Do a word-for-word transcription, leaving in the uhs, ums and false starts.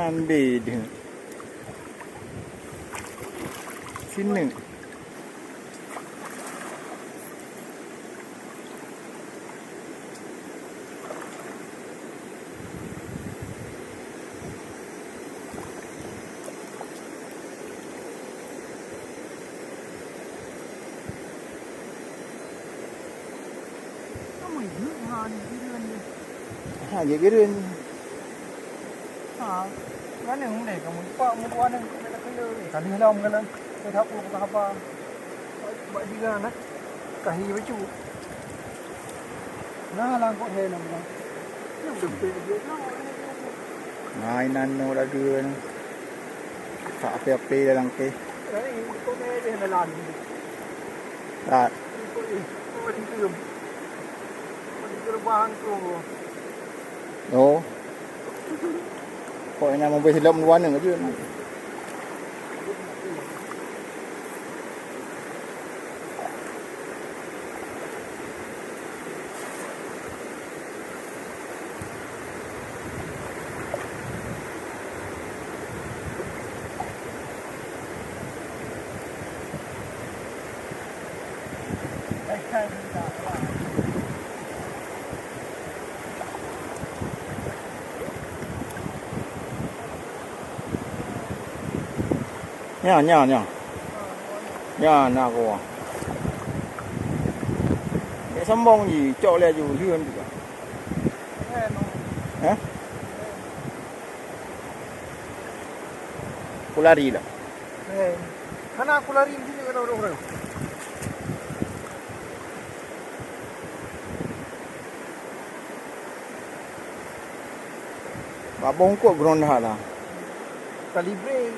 Ambil dia. Sini. Ha, jeuet geureun. Ha, geureun deh, kamoe lupa mubuan nyan, ka lheueh lom geureun. Ka haba. Bak jiga na. Ka hi bacut. Nah, langkok he na bilang. Nah, inan nyoe lagèe nyoe. Ka api-api dalam ke. Tak. Oh. Kok ingat mobil silop dua neng aja. Nyan, nyan, nyan. Nyan na goe. Nyak sombong jih, cok lé aju, lheueh juga. Hah? Kulari lah. Hana kulari di sini kena orang-orang. Bak bongkok ground dah lah. Kalibre.